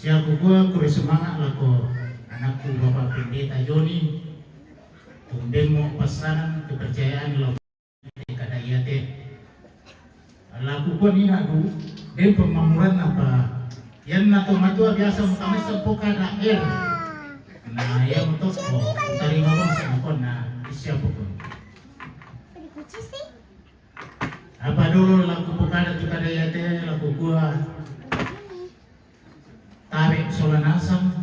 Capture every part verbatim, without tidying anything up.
Iya kukua kure sumanga' lako anakku Bapak Pendeta Joni, tumben mo passanan kepercayaan lao kada iyate. Lao kukua ni na'du, den pemmamuranna apa iyanna to matua biasa mutamessa pokada er. Na iya motokko tarima bangsa nakonna isia pokon. Apa dolo lao kupokada tu kada iyate, lao kukua tabe' sola nasang.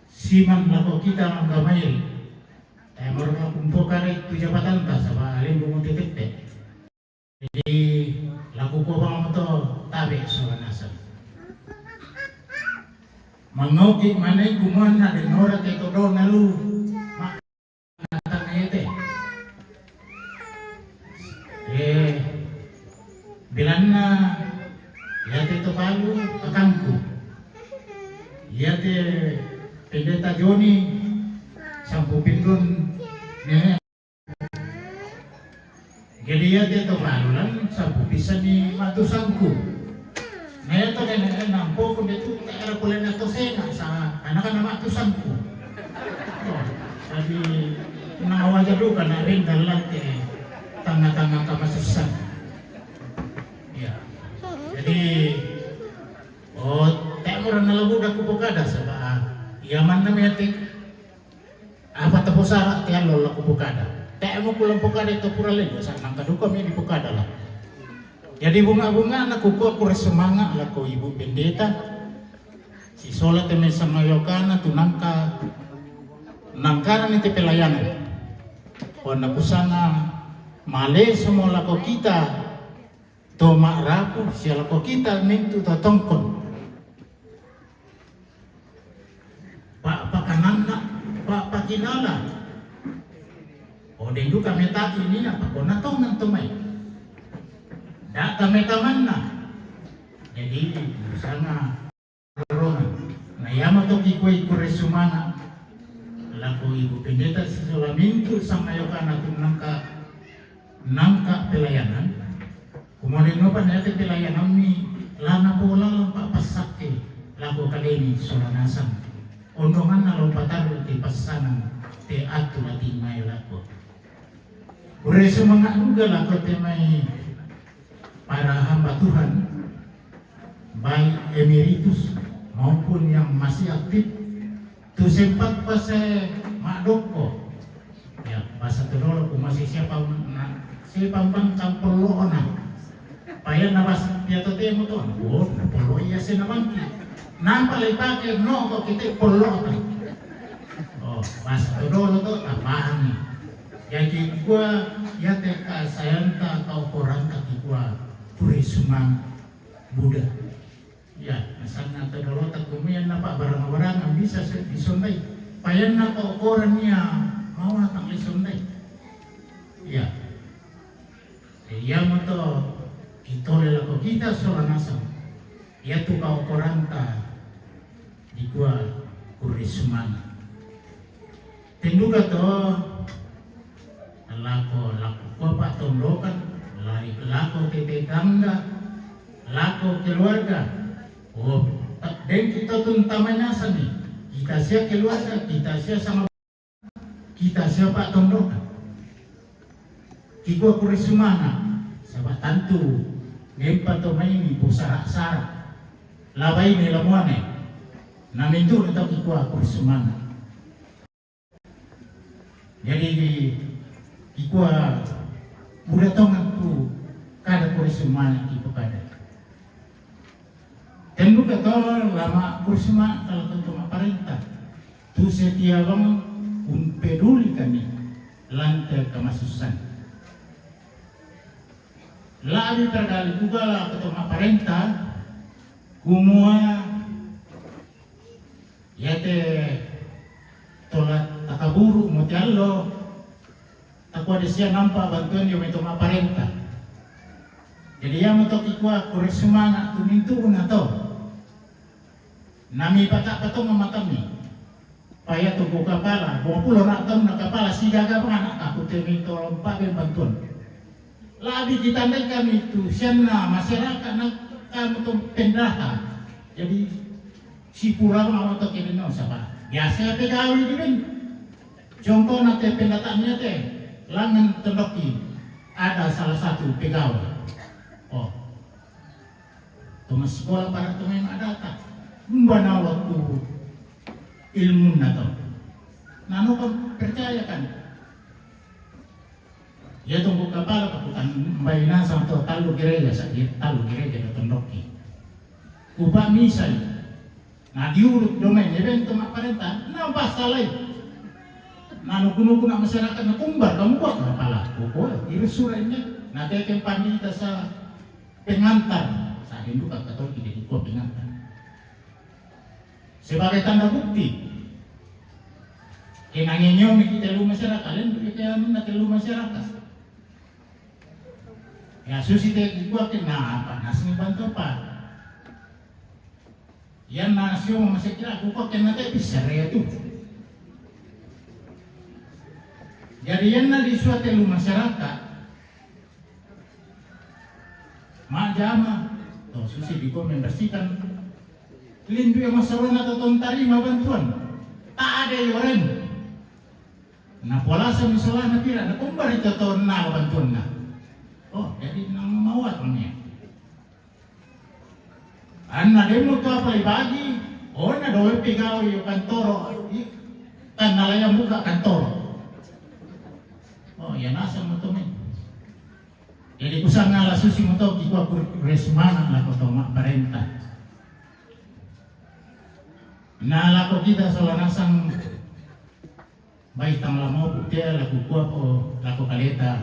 Siman lako kita manggamai. Tae' moro' kumpokada tu jabatanta saba' alembu mutetette. Jadi lao kukua bang moto tabe' sola nasang. Mangoki' mane kumuanna denora te todona lu. Ma- Natang iyate. Eh, belanna iyate to balu kakangku. Iyate Pendeta Joni sampu pindun nene. Jadi iyate to balu lan sampu pisani matusangku. Na iya to nene nampoku de tu era polena to sena sa anak-anak matusangku. Oh, jadi na wajar duka na rindan lante tanga-tanga kamasussan. Ya. Jadi, oh, tae' moro' nalabuda kupokada saba' iya manna mete. Apa taposara te allo lao kupokada. Tae' mo kulempokada to pura lego sa nangka duka me dipokada la. Jadi bunga-bungana kukua kure sumanga' lako Ibu Pendeta. Sisola te mai sangayokana tu nangka nangkana ni te pelayanan. Ponna kusanga maleso mo lako kita to ma'rapu sia lako kita mintu' to tongkon. Pa'pakananna, pa'pakinala. O den duka metaki nina pakona tongan to mai. Data metamanna. Jadi, usanga rona. Na iamo to kikuai kure sumanga' lako Ibu Pendeta sisola mintu' sangayokana tu nangka nangka pelayanan, kumolino pa nete pelayanammi lana pola lampa passakke lako kalemi sola nasang. Ondonganna lompatarru te passanan te attu lating mae lako. Kure sumanga' duka lako te mai para hamba Tuhan, baik emeritus maupun yang masih aktif, tu sempat pase ma'dokko. Ya, basa to dolo ku masih siapa na, siapa bang kampollo'na. Payanna basa piato temo to, oh, na pollo iya se na bangki. Nampa le pake no ko kite pollo'ta. Oh, basa to dolo to tambahangi. Jadi kua iyate kasayanta kaukoranta kikua kure sumanga' buda. Ya, nasanna to dolota kumian napa barang-barangan bisa se-, disondai. Payanna to koran ia mawatang disondai. Ya. Iyamoto kitole lako kita sola nasang. Iatu kaukoranta dikua kure sumanga'. Tenduka to lako, lako kua pa'tondokan, lari lako tetangga, lako keluarga. Oh, ta-, den kita tun tamai nasang ni. Kita sia keluarga, kita sia sama, kita sia pa'tondokan. Kikua kure sumanga', saba' tantu nempa to mai ni posara-sara. Labai ni lamuane. Na mintu' ni to kikua kure sumanga'. Jadi, kikua buda tongan tu kada kure sumanga' kipokada. Tenduka to lama kure sumanga' kalau tentu ma'parenta. Tu setia bang umpeduli kami lante kamasussan. La'bi perdali juga la ketua ma'parenta kumua iate tola takaburu' mo te allo, takua de sia nampa bantuan dio mai to ma'parenta. Jadi iamo to kikua kure sumanga' tu mintu'na to. Nami pata'pa to matammi. Paya tu ku kapala, dua puluh na taunna kapala sigaga bang ana' aku te mai to lompa ben bantuan. La'bi kitandai kami tu sianna masyarakat na Kamu tu pendaha. Jadi, si pura mau tu kini no siapa? Biasa pegawai di ben. Contoh nanti pendataan niya te, langan Tondoki ada salah satu pegawai. Oh, tu masekolah pada tu main ada tak? Mbana waktu ilmu na tu. Nanu kan percaya kan? Iya tunggu kapala pakutan baina sama tu talu gereja sa, iya talu gereja na Tondoki. Upa misal, na diurut domain evento ma parenta, na pasalai. Na nuku-nuku na masyarakat na kumbar kamu buat kapala. Pokok, iri surat ini, na teken pandita sa pengantar, sa hindu ka Katolik jadi ko pengantar. Sebagai tanda bukti, kenangenyo mi kita lu masyarakat, lain kita lu masyarakat. Ya, susi te gua kena apa, nasi bantu apa? Yan na sio masih kira aku kok kena te bisa ya tu. Jadi yan na di suatu lu masyarakat, majama, to susi di ko membersihkan. Lindu yang masalah na to tarima bantuan. Tak ada yoren. Na pola sa misola na pira, na kumbar itu to na bantuan na. Oh, jadi nang mawat niya. Anna demo tu apa ibagi, oh na dole pegawai yo kantoro, i-, kan nalaya muka kantoro. Oh, ya nasa moto men. Jadi kusanga la susi moto kikua kur-, resmana la koto ma parenta. Na lako kita sola nasang Bai tang lamo putea laku kuapo lako kaleta.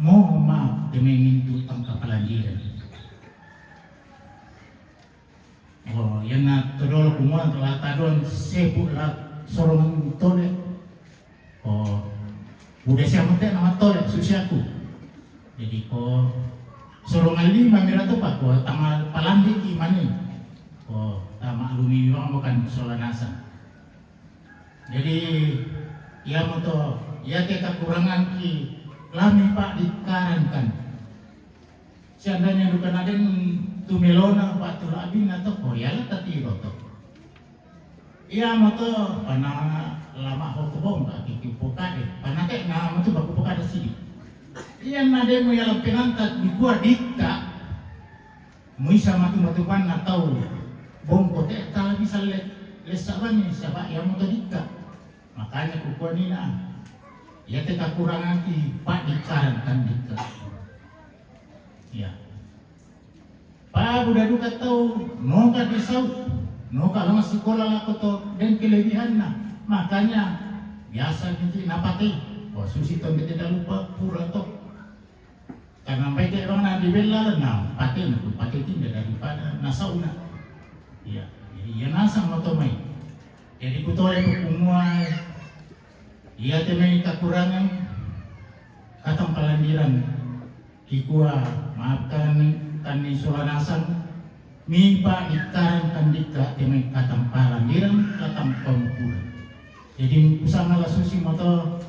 Mohon maaf, demi mintu tang kapalandiran. Oh, yana todolo kumua la tadon sepu la sorongan tole. Oh, udah siamo te nama tole susi aku. Jadi ko sorongan lima mira to pa ko tanga palandi ki mani. Oh, ta maklumi memang bukan sola nasa. Jadi, iya moto, iya te kakurangan ki lami pa dikarankan. Seandainya duka naden tumelona pa tu labina to, oh, iya la tatiro to. Iya moto, pana lama ho kobong ka kiki pokade. Pana te na moto baku pokade sidi. Iya nademu iya la penanta dikua dikka. Muisa matu-matupan na tau bongko te tala bisa le-, lesa bani saba iya moto dikka. Makanya kukua nina, iya te kakurangan ki pa dikarankan dikka. Ya. Pa buda duka tau noka di sau, noka lama sikola lako to den kelebihanna. Makanya biasa niki napate. Oh, susi to bete dalupa pura to. Karena baik dia bang na dibela na pate na pate tinda daripada na sauna. Iya, jadi iya nasang moto mai. Jadi kutole kumua iya te mai kakurangan katang palandiran. Kikua maafkan kami sola nasang mipa dikaran kandika te mai katang palandiran katang pamupuran. Jadi kusanga la susi moto.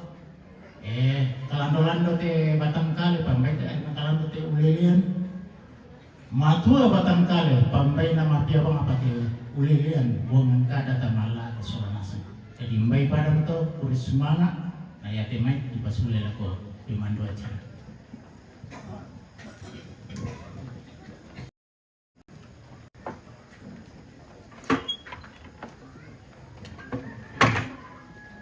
Eh, kalando-lando te batang kale, pambai te aina kalando te ulelian. Matua batang kale, pambai nama pia bang apa te ulelian, buangan kada tamala ke sola nasa. Jadi mbai pada moto, kuri sumanga, na iya te mai, ipasule lako, pimandu acara.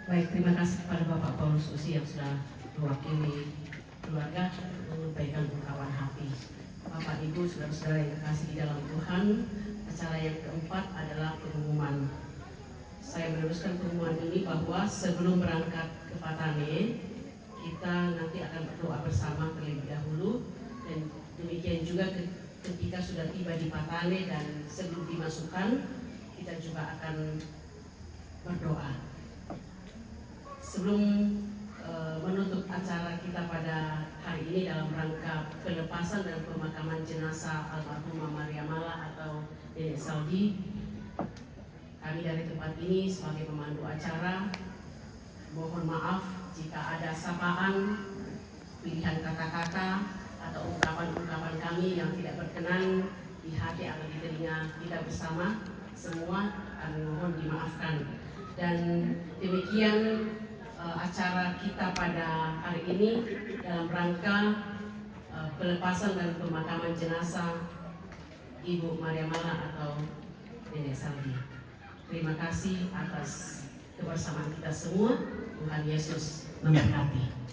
Baik, terima kasih kepada Bapak Paulus Usi yang sudah mewakili keluarga untuk menyampaikan ungkapan hati. Bapak, Ibu, saudara-saudara yang kekasih di dalam Tuhan, acara yang keempat adalah pengumuman. Saya meneruskan pengumuman ini bahwa sebelum berangkat ke Patane, kita nanti akan berdoa bersama terlebih dahulu, dan demikian juga ke-, ketika sudah tiba di Patane dan sebelum dimasukkan, kita juga akan berdoa. Sebelum, eh, menutup acara kita pada hari ini dalam rangka pelepasan dan pemakaman jenazah almarhumah Maria Mala atau Nenek Saudi, kami dari tempat ini sebagai pemandu acara mohon maaf jika ada sapaan, pilihan kata-kata, atau ungkapan-ungkapan kami yang tidak berkenan di hati atau di telinga kita bersama semua, kami mohon dimaafkan. Dan demikian, eh, acara kita pada hari ini dalam rangka, eh, pelepasan dan pemakaman jenazah Ibu Maria Mala atau Nenek Saldi. Terima kasih atas kebersamaan kita semua. Tuhan Yesus memberkati.